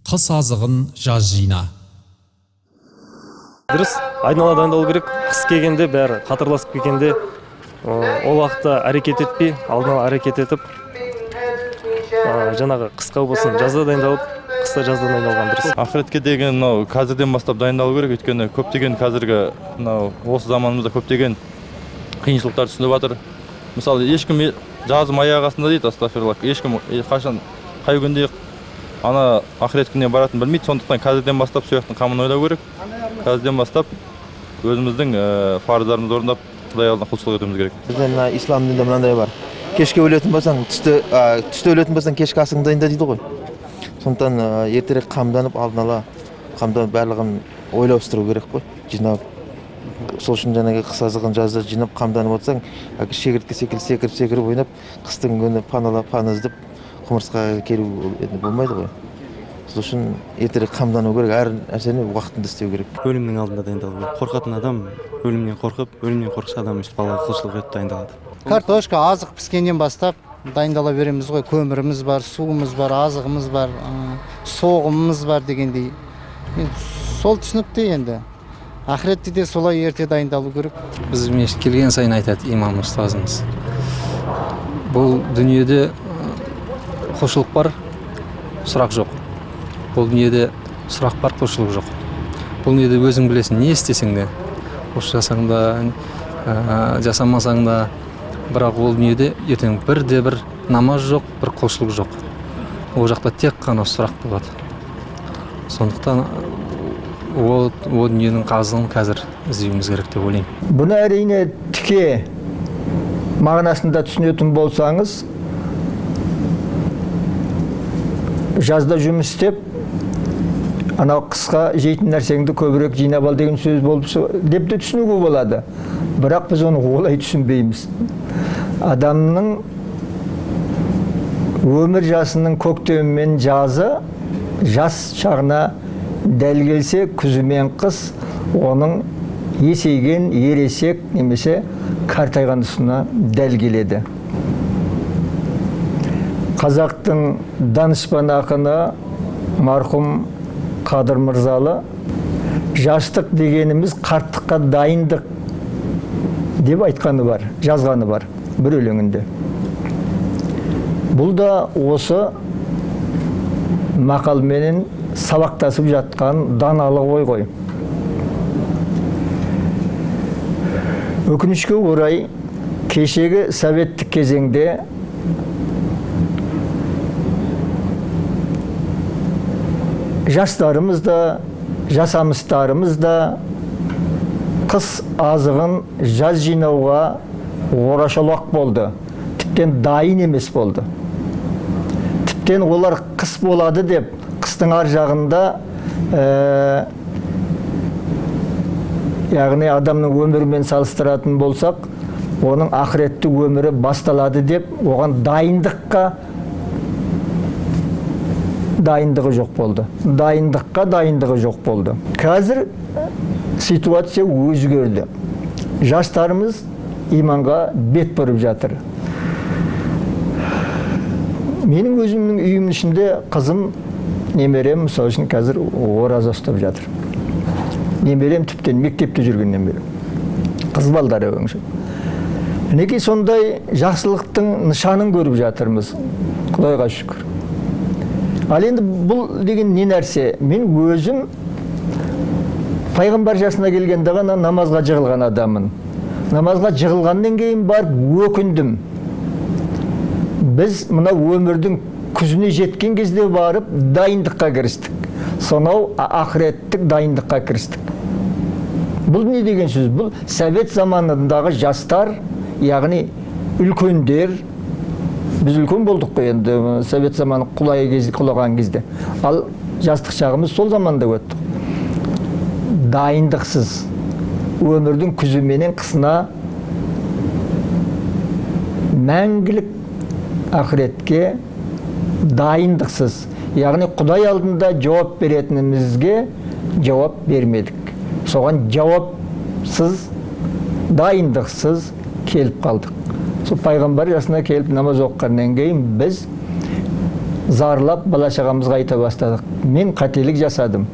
Қыс азығын жаз жина. Дұрыс, айдын ала дайындалу керек. Қыс келгенде бәрі қатарласып келгенде ол уақытта әрекет етпей, алдын ала әрекет етіп, жаңағы қысқа болсын жазда дайындалып, қыста жазда дайындалған дұрыс. Ақыретке деген мынау қазірден бастап дайындалу керек, өйткені көптеген қазіргі мынау осы заманымызда көптеген қиыншылықтар түсініп жатыр. Мысалы, ешкім жазым аяқ астында дейді, астафирлах, ешкім қашан қай күнде ана ақырет күніне баратынын білмейді. Сондықтан қазірден бастап сол жақтың қамын ойлау керек. Қазірден бастап өзіміздің парыздарымызды орындап, Құдай алдына құлшылық етуіміз керек. Бізде мына ислам дінінде мынандай бар: кешке өлетін болсаң, түсте өлетін болсаң, кешкі асыңды дайында дейді ғой. Сондықтан ертерек қамданып, алдын ала қамданып, барлығын ойластыру керек қой, жинап. Сол үшін жаңағы қыс азығын жазда жинап қамданып отырсаң, әлгі шегіртке секілді секіріп секіріп ойнап, қыстың күні паналап, пана іздеп құмырсқаға келу ол енді болмайды ғой. Сол үшін ертерек қамдану керек, әр нәрсені уақытында істеу керек. Өлімнің алдында дайындалу керек. Қорқатын адам өлімнен қорқып, өлімнен қорықса адам өстіп Аллаға құлшылық етіп дайындалады. Картошка азық піскеннен бастап дайындала береміз ғой. Көміріміз бар, суымыз бар, азығымыз бар, соғымымыз бар дегендей. Енді сол түсінікті енді. Ақыретте де солай ерте дайындалу керек. Біз мешіт келген сайын айтады имам ұстазымыз: бұл дүниеде құлшылық бар, сұрақ жоқ. Бұл дүниеде сұрақ бар, құлшылық жоқ. Бұл дүниеде өзің білесің, не істесең де, осы жасаң да, жасамасаң да, бірақ ол дүниеде ертең бірде бір намаз жоқ, бір құлшылық жоқ. Ол жақта тек қана сұрақ болады. Сондықтан о дүниенің қазығын қазір іздеуіміз керек деп ойлаймын. Бұны әрине тіке мағынасында түсінетін болсаңыз, жазда жұмыс істеп, анау қысқа жейтін нәрсеңді көбірек жинап ал деген сөз болып деп те түсінуге болады. Бірақ біз оны олай түсінбейміз. Адамның өмір жасының көктемі мен жазы жас шағына дәл келсе, күзі мен қыс оның есейген, ересек немесе қартайған тұсына дәл келеді. Қазақтың данышпан ақыны марқұм Қадыр Мырзалы жастық дегеніміз қарттыққа дайындық деп айтқаны бар, жазғаны бар бір өлеңінде. Бұл да осы мақалменен сабақтасып жатқан даналық ой ғой. Өкінішке орай, кешегі советтік кезеңде жастарымыз да, жасамыстарымыз да қыс азығын жаз жинауға орашолақ болды. Тіптен дайын емес болды. Тіптен олар қыс болады деп, қыстың ар жағында, яғни адамның өмірімен салыстыратын болсақ, оның ақыретті өмірі басталады деп, оған дайындығы жоқ болды. Дайындыққа дайындығы жоқ болды. Қазір ситуация өзгерді. Жастарымыз иманға бет бұрып жатыр. Менің өзімнің үйімнің ішінде қызым, немерем, мысалы үшін, қазір ораза ұстап жатыр. Немерем тіптен мектепте жүрген немерем. Қыз балдары өңші. Мінекей сондай жақсылықтың нышанын көріп жатырмыз. Құдайға шүкір. Ал енді бұл деген не нәрсе? Мен өзім пайғамбар жасына келгенде ғана намазға жығылған адаммын. Намазға жығылғаннан кейін барып өкіндім. Біз мына өмірдің күзіне жеткен кезде барып дайындыққа кірістік. Сонау ақыреттік дайындыққа кірістік. Бұл не деген сөз? Бұл совет заманындағы жастар, яғни үлкендер, біз үлкен болдық қой енді совет заманы құлаған кезде. Ал жастық шағымыз сол заманда өтті. Дайындықсыз өмірдің күзі менен қысына мәңгілік ақыретке дайындықсыз, яғни Құдай алдында жауап беретінімізге жауап бермедік. Соған жауапсыз, дайындықсыз келіп қалдық. Сол пайғамбар жасына келіп намаз оқығаннан кейін біз зарлап бала шағамызға айта бастадық. Мен қателік жасадым.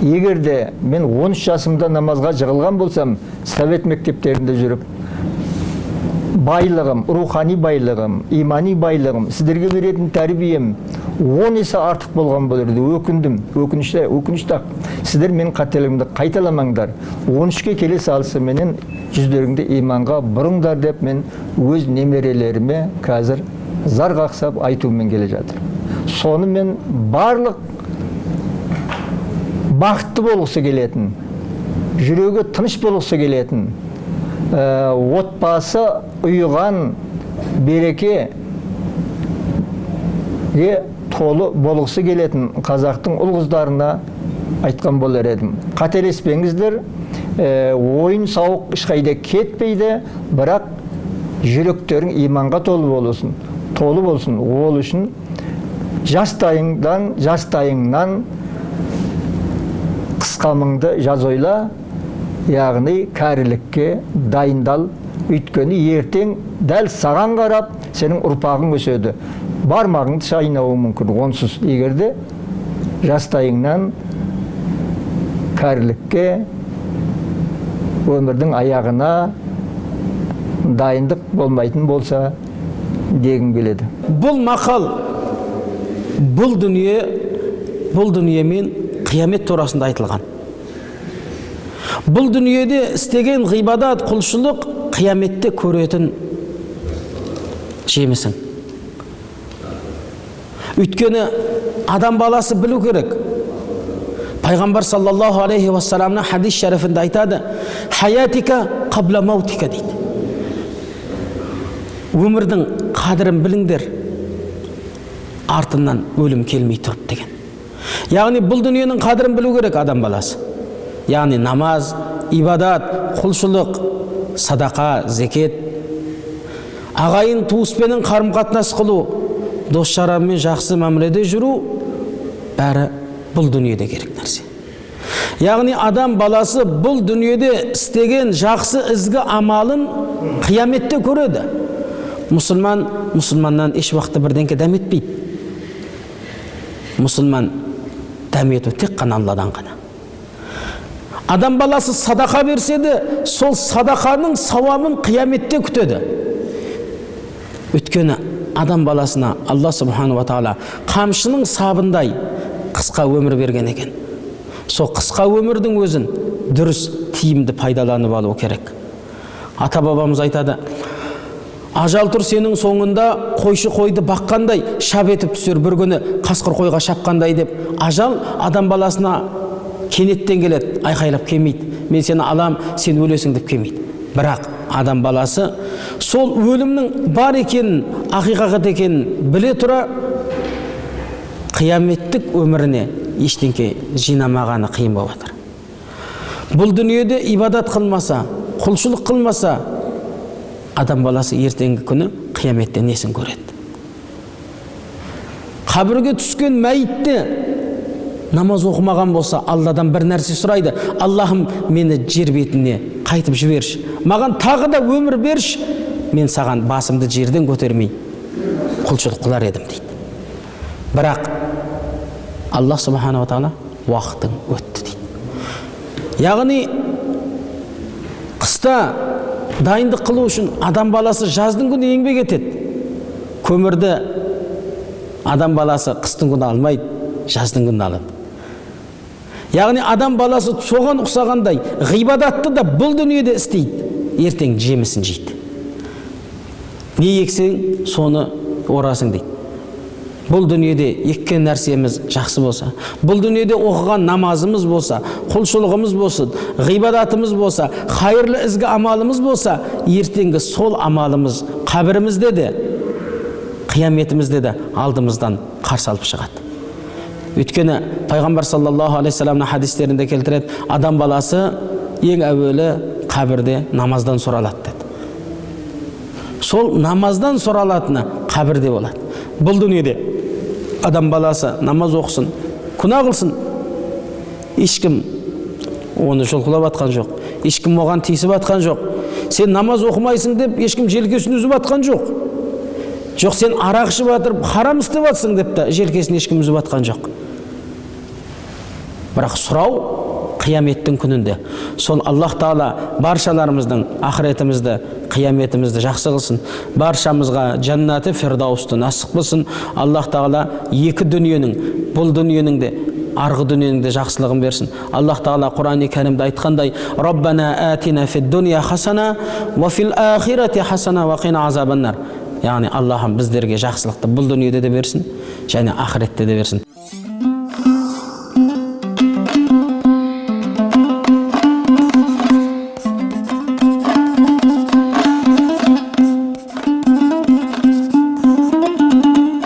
Егер де мен 13 жасымда намазға жығылған болсам, совет мектептерінде жүріп, байлығым, рухани байлығым, имани байлығым, сіздерге беретін тәрбием 10 есе артық болған болар еді. Өкіндім, өкінішті-ақ. Сіздер менің қателігімді қайталамаңдар. 13-ке келе салысыменен жүздеріңді иманға бұрыңдар деп мен өз немерелеріме қазір зар қақсап айтумен келе жатыр. Сонымен барлық бақытты болғысы келетін, жүрегі тыныш болғысы келетін, отбасы ұйыған берекеге толы болғысы келетін қазақтың ұл қыздарына айтқан болар едім. Қателеспеңіздер, ойын сауық ешқайда кетпейді, бірақ жүректерің иманға толы болсын. Толы болсын. Ол үшін жастайыңнан қысқамыңды жаз ойла, яғни кәрілікке дайындал. Өйткені ертең дәл саған қарап сенің ұрпағың өседі. Бармағыңды шайнауы мүмкін онсыз. Егер де жастайыңнан кәрілікке, өмірдің аяғына дайындық болмайтын болса дегім келеді. Бұл мақал, бұл дүние, бұл дүниемен қиямет турасында айтылған. Бұл дүниеде істеген ғибадат, құлшылық қияметте көретін жемісің. Өйткені адам баласы білу керек. Пайғамбар саллаллаху алейхи уассаламның хадис шәрифінде айтады: «Хаятика қабла маутика» дейді. Өмірдің қадірін біліңдер, артынан өлім келмей тұрып деген. Яғни бұл дүниенің қадірін білу керек адам баласы. Яғни намаз, ибадат, құлшылық, садақа, зекет, ағайын туыспенен қарым-қатынас қылу, дос жаранмен жақсы мәміледе жүру, бәрі бұл дүниеде керек нәрсе. Яғни адам баласы бұл дүниеде істеген жақсы ізгі амалын қияметте көреді. Мұсылман мұсылманнан еш уақытта бірдеңке дәметпейді. Мұсылман дәмету тек қана Алладан ғана. Адам баласы садақа берсе де, сол садақаның сауабын қияметте күтеді. Өйткені адам баласына Алла субханала тағала қамшының сабындай қысқа өмір берген екен. Сол қысқа өмірдің өзін дұрыс, тиімді пайдаланып алу керек. Ата бабамыз айтады: ажал тұр сенің соңында, қойшы қойды баққандай, шап етіп түсер бір күні қасқыр қойға шапқандай деп. Ажал адам баласына кенеттен келеді, айқайлап келмейді. Мен сені алам, сен өлесің деп келмейді. Бірақ адам баласы сол өлімнің бар екенін, ақиқат екенін біле тұра, қияметтік өміріне ештеңке жинамағаны қиын болып жатыр. Бұл дүниеде ибадат қылмаса, құлшылық қылмаса, адам баласы ертеңгі күні қияметте несін көреді? Қабірге түскен мәйітті намаз оқымаған болса, Алладан бір нәрсе сұрайды: Аллахым, мені жер бетіне қайтып жіберші, маған тағы да өмір берші, мен саған басымды жерден көтермей құлшылық қылар едім дейді. Бірақ Аллах субханала тағала уақытың өтті дейді. Яғни қыста дайындық қылу үшін адам баласы жаздың күні еңбек етеді. Көмірді адам баласы қыстың күні алмайды, жаздың күні алады. Яғни адам баласы соған ұқсағандай ғибадатты да бұл дүниеде істейді, ертең жемісін жейді. Не ексең, соны орасың дейді. Бұл дүниеде еккен нәрсеміз жақсы болса, бұл дүниеде оқыған намазымыз болса, құлшылығымыз болсын, ғибадатымыз болса, хайырлы ізгі амалымыз болса, ертеңгі сол амалымыз қабірімізде де, қияметімізде де алдымыздан қарсы алып шығады. Өйткені пайғамбар саллаллаху алейхи вассаламның хадистерінде келтіреді, адам баласы ең әуелі қабірде намаздан сұралады деді. Сол намаздан сұралатыны қабірде болады. Бұл дүниеде адам баласы намаз оқысын, күнә қылсын, ешкім оны жұлқылап атқан жоқ, ешкім оған тиісіп атқан жоқ. Сен намаз оқымайсың деп ешкім желкесін үзіп атқан жоқ. Жоқ, сен арақ ішіп жатырып харам істеп жатсың деп та желкесін ешкім үзіп жатқан жоқ. Бірақ сұрау қияметтің күнінде. Сол Аллах Тағала баршаларымыздың ақыретімізді, қияметімізді жақсы қылсын. Баршамызға жәннаты фирдаусты нәсіп қылсын. Аллах Тағала екі дүниенің, бұл дүниенің де, арғы дүниенің де жақсылығын берсін. Аллах Тағала Құрани Кәрімде айтқандай: «Раббана атина фид дуния хасана уа фил ахирати хасана уа қина азабаннар». Яғни Аллахым біздерге жақсылықты бұл дүниеде де берсін және ақыретте де берсін.